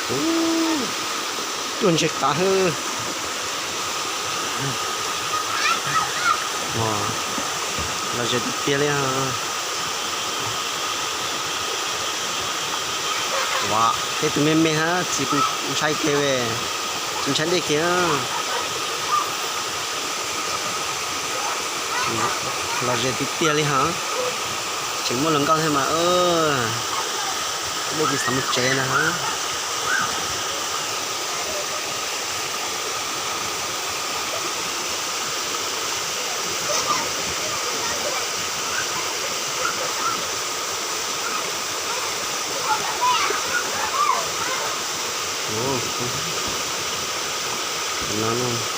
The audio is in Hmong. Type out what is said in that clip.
Ub, tuaj ntseg qav hwb. Los ze tiag tiag li. Ua, tej tus me me hab tsis ntshai kiag, tsis ntshai dej kiag. Los ze tiag tiag li hos. Tseem muaj hluas nkauj thiab mas, dej tsis xav mus tsev na hos. Ub, no no.